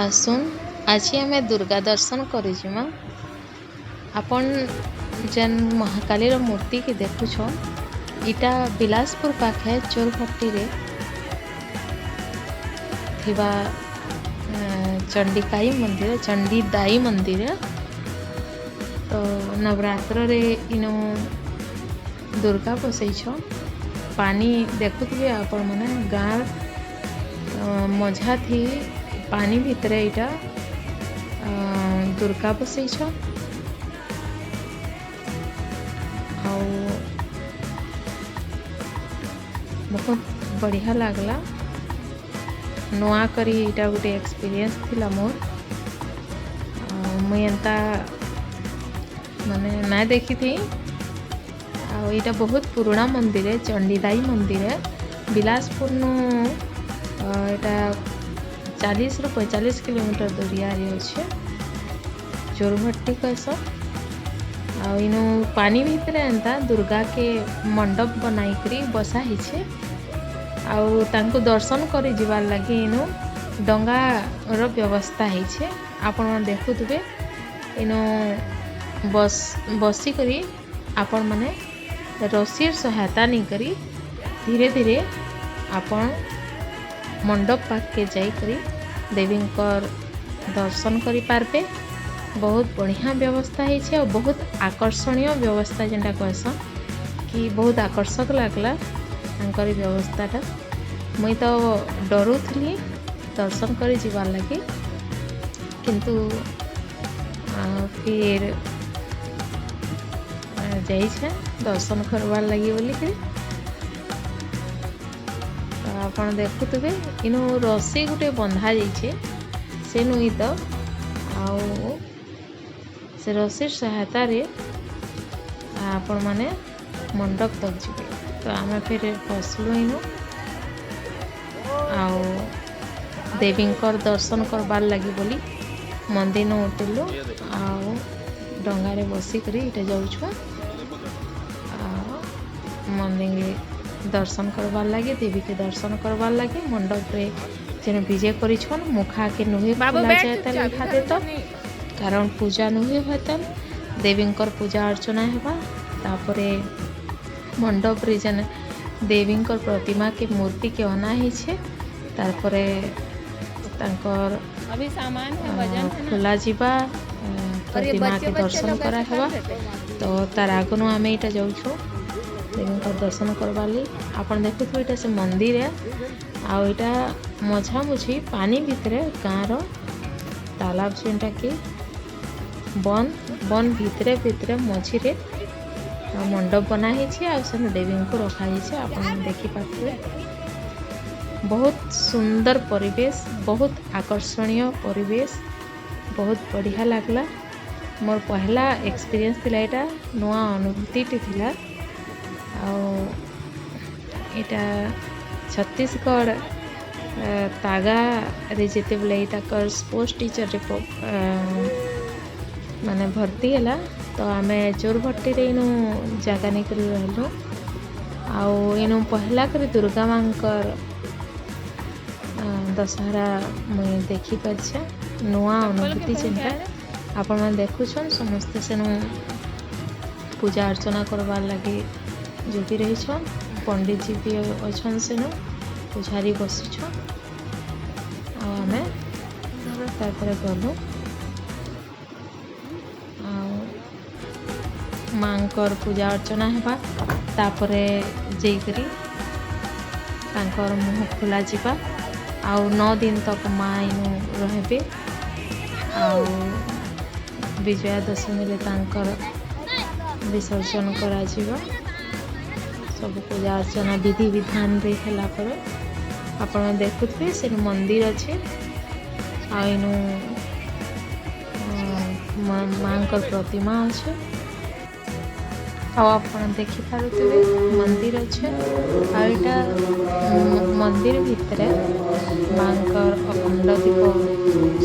ଆସୁନ୍, ଆଜି ଆମେ ଦୁର୍ଗା ଦର୍ଶନ କରିଯିମା। ଆପଣ ଯେନ୍ ମହାକାଳୀର ମୂର୍ତ୍ତିକେ ଦେଖୁଛନ୍, ଇଟା ବିଲାସପୁର ପାଖେ ଚୋରଭଟ୍ଟିରେ ଥିବା ଚଣ୍ଡିକାଇ ମନ୍ଦିର, ଚଣ୍ଡିଦାଇ ମନ୍ଦିର। ତ ନବରାତ୍ରରେ ଇନୁ ଦୁର୍ଗା ବସେଇଛନ୍। ପାନି ଦେଖୁଥିବେ ଆପଣମାନେ, ଗାଁ ମଝାଥି ପାନି ଭିତରେ ଏଇଟା ଦୁର୍ଗା ବସେଇଛନ୍। ଆଉ ବହୁତ ବଢ଼ିଆ ଲାଗଲା। ନୂଆ କରି ଏଇଟା ଗୋଟେ ଏକ୍ସପିରିଏନ୍ସ ଥିଲା ମୋର୍। ଆଉ ମୁଇଁ ଏନ୍ତା ମାନେ ନାଇଁ ଦେଖିଥି। ଆଉ ଏଇଟା ବହୁତ ପୁରୁଣା ମନ୍ଦିର, ଚଣ୍ଡିଦାଇ ମନ୍ଦିର। ବିଲାସପୁରନୁ ଏଇଟା 40ରୁ 45 କିଲୋମିଟର ଦୂରିଆରେ ଅଛେ, ଚୋରଭଟ୍ଟି କହେସନ୍। ଆଉ ଇନୁ ପାନି ଭିତରେ ଏନ୍ତା ଦୁର୍ଗାକେ ମଣ୍ଡପ ବନାଇକରି ବସା ହେଇଛେ। ଆଉ ତାଙ୍କୁ ଦର୍ଶନ କରି ଯିବାର୍ ଲାଗି ଇନୁ ଡଙ୍ଗାର ବ୍ୟବସ୍ଥା ହେଇଛେ। ଆପଣମାନେ ଦେଖୁଥିବେ, ଇନୁ ବସିକରି ଆପଣମାନେ ରସିର ସହାୟତା ନେଇକରି ଧୀରେ ଧୀରେ ଆପଣ ମଣ୍ଡପ ପାଖକେ ଯାଇକରି ଦେବୀଙ୍କର ଦର୍ଶନ କରିପାରବେ। ବହୁତ ବଢ଼ିଆ ବ୍ୟବସ୍ଥା ହେଇଛେ ଆଉ ବହୁତ ଆକର୍ଷଣୀୟ ବ୍ୟବସ୍ଥା, ଯେନ୍ଟା କହେସନ୍ କି ବହୁତ ଆକର୍ଷକ ଲାଗଲା ତାଙ୍କର ବ୍ୟବସ୍ଥାଟା। ମୁଇଁ ତ ଡରୁଥିଲି ଦର୍ଶନ କରି ଯିବାର୍ ଲାଗି, କିନ୍ତୁ ଫିର୍ ଯାଇଛେ ଦର୍ଶନ କରବାର୍ ଲାଗି ବୋଲିକିରି। ତ ଆପଣ ଦେଖୁଥିବେ, ଇନୁ ରସି ଗୋଟେ ବନ୍ଧା ଯାଇଛେ ସେନୁ ହିଁ ତ। ଆଉ ସେ ରସିର ସହାୟତାରେ ଆପଣମାନେ ମଣ୍ଡପ ତକ୍ ଯିବେ। ତ ଆମେ ଫିର୍ ବସଲୁ ଇନୁ ଆଉ ଦେବୀଙ୍କର ଦର୍ଶନ କରବାର୍ ଲାଗି ବୋଲି ମନ୍ଦିର ଉଠିଲୁ ଆଉ ଡଙ୍ଗାରେ ବସିକରି ଏଇଟା ଯାଉଛୁ ଆଉ ମନ୍ଦିର ଦର୍ଶନ କରବାର୍ ଲାଗି, ଦେବୀକେ ଦର୍ଶନ କରବାର୍ ଲାଗି। ମଣ୍ଡପରେ ଯେନ୍ ବିଜେ କରିଛନ୍, ମୁଖାକେ ନୁହେଁ ବାବୁ ଖୋଲା बैठ ଯାଏ ତାଲ୍ ଚୁପଚାପ। ଇହାଦେ ତ, କାରଣ ପୂଜା ନୁହେଁ ହୁଏତାଲ୍, ଦେବୀଙ୍କର ପୂଜା ଅର୍ଚ୍ଚନା ହେବା। ତାପରେ ମଣ୍ଡପରେ ଯେନ୍ ଦେବୀଙ୍କର ପ୍ରତିମାକେ, ମୂର୍ତ୍ତିକେ ଅନା ହେଇଛେ, ତାରପରେ ତାଙ୍କର अभी सामान है, वजन है ना। ଖୋଲା ଯିବା, और ये ପ୍ରତିମାକେ बच्चे बच्चे ଦର୍ଶନ लोग ऐसे କରାହେବା। कर देते हैं। ତ ତାର ଆଗନୁ ଆମେ ଏଇଟା ଯାଉଛୁ ଦେବୀଙ୍କର ଦର୍ଶନ କରବାର୍ ଲାଗି। ଆପଣ ଦେଖୁଥିବେ, ଏଇଟା ସେ ମନ୍ଦିର ଆଉ ଏଇଟା ମଝାମଝି ପାନି ଭିତରେ ଗାଁର ତାଲାବ, ଯେନ୍ଟାକି ବନ ବନ ଭିତରେ ଭିତରେ ମଝିରେ ମଣ୍ଡପ ବନା ହେଇଛି ଆଉ ସେନ ଦେବୀଙ୍କୁ ରଖାଯାଇଛି। ଆପଣ ଦେଖିପାରୁଥିବେ, ବହୁତ ସୁନ୍ଦର ପରିବେଶ, ବହୁତ ଆକର୍ଷଣୀୟ ପରିବେଶ, ବହୁତ ବଢ଼ିଆ ଲାଗଲା। ମୋର ପହଲା ଏକ୍ସପିରିଏନ୍ସ ଥିଲା ଏଇଟା, ନୂଆ ଅନୁଭୂତିଟି ଥିଲା। ଆଉ ଏଇଟା ଛତିଶଗଡ଼ ତାଗାରେ ଯେତେବେଳେ ତାଙ୍କର ସ୍ପୋର୍ଟସ ଟିଚରରେ ମାନେ ଭର୍ତ୍ତି ହେଲା, ତ ଆମେ ଚୋରଭଟ୍ଟିରେ ଇନୁ ଜାଗା ନେଇକରି ରହିଲୁ। ଆଉ ଇନୁ ପହଲା କରି ଦୁର୍ଗା ମାଙ୍କର ଦଶହରା ମୁଇଁ ଦେଖିପାରିଛେ, ନୂଆ ଚପଲ ଅନୁଭୂତି के ଯେନ୍ଟା। ପହନ ଆପଣମାନେ ଦେଖୁଛନ୍, ସମସ୍ତେ ସେନୁ ପୂଜା ଅର୍ଚ୍ଚନା କରବାର୍ ଲାଗି ଜୁଟି ରହିଛନ୍। ପଣ୍ଡିତଜୀ ବି ଅଛନ୍ ସେନୁ, ପୂଜାରୀ ବସିଛନ୍। ଆଉ ଆମେ ତାରପରେ ଗଲୁ ଆଉ ମାଙ୍କର ପୂଜା ଅର୍ଚ୍ଚନା ହେବା, ତାପରେ ଯାଇକରି ତାଙ୍କର ମୁହଁ ଖୋଲା ଯିବା। ଆଉ 9 ଦିନ ତକ ମା ଇନୁ ରହିବେ ଆଉ ବିଜୟା ଦଶମୀରେ ତାଙ୍କର ବିସର୍ଜନ କରାଯିବ। ସବୁ ପୂଜା ଅର୍ଚ୍ଚନା ବିଧି ବିଧାନରେ ହେଲା ପରେ। ଆପଣ ଦେଖୁଥିବେ, ସେଠି ମନ୍ଦିର ଅଛି ଆଉ ଇନୁ ମାଙ୍କର ପ୍ରତିମା ଅଛି। ଆଉ ଆପଣ ଦେଖିପାରୁଥିବେ, ମନ୍ଦିର ଅଛି ଆଉ ଏଇଟା ମନ୍ଦିର ଭିତରେ ମାଙ୍କର ଅଖଣ୍ଡ ଦୀପ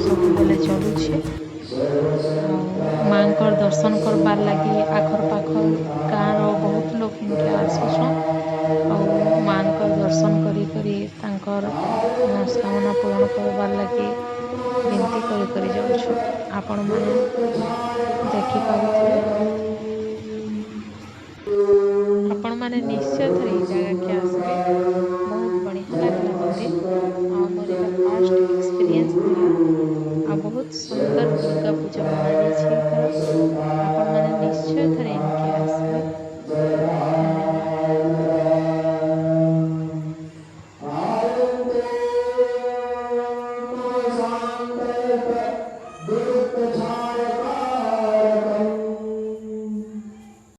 ସବୁବେଳେ ଜଳୁଛି। ଆଉ ମାଙ୍କର ଦର୍ଶନ କରବାର୍ ଲାଗି ଆଖର ପାଖର ଗାଁର ବହୁତ ଲୋକ ଇନକେ ଆସୁଛନ୍ ଆଉ ମାଙ୍କର ଦର୍ଶନ କରି କରି ତାଙ୍କର ମନସ୍କାମନା ପୂରଣ କରବାର୍ ଲାଗି। ବିନତି କରି କରି ଯାଉଛୁ। ଆପଣମାନେ ଦେଖିପାରୁଥିବେ। ଆପଣମାନେ ନିଶ୍ଚୟ ଥରେ ଏଇ ଜାଗାକେ ଆସିବେ। ବହୁତ ବଢ଼ିଆ ଲାଗିଲା ମୋତେ। ଆଉ ମୋର ଏଇଟା ଫାଷ୍ଟ ଏକ୍ସପିରିଏନ୍ସ ଥିଲା। ଆଉ ବହୁତ ସୁନ୍ଦର ଦୁର୍ଗା ପୂଜା ମନାଯାଇଛି ଏଥର। ଆପଣମାନେ ନିଶ୍ଚୟ ଥରେ ଏନ୍କେ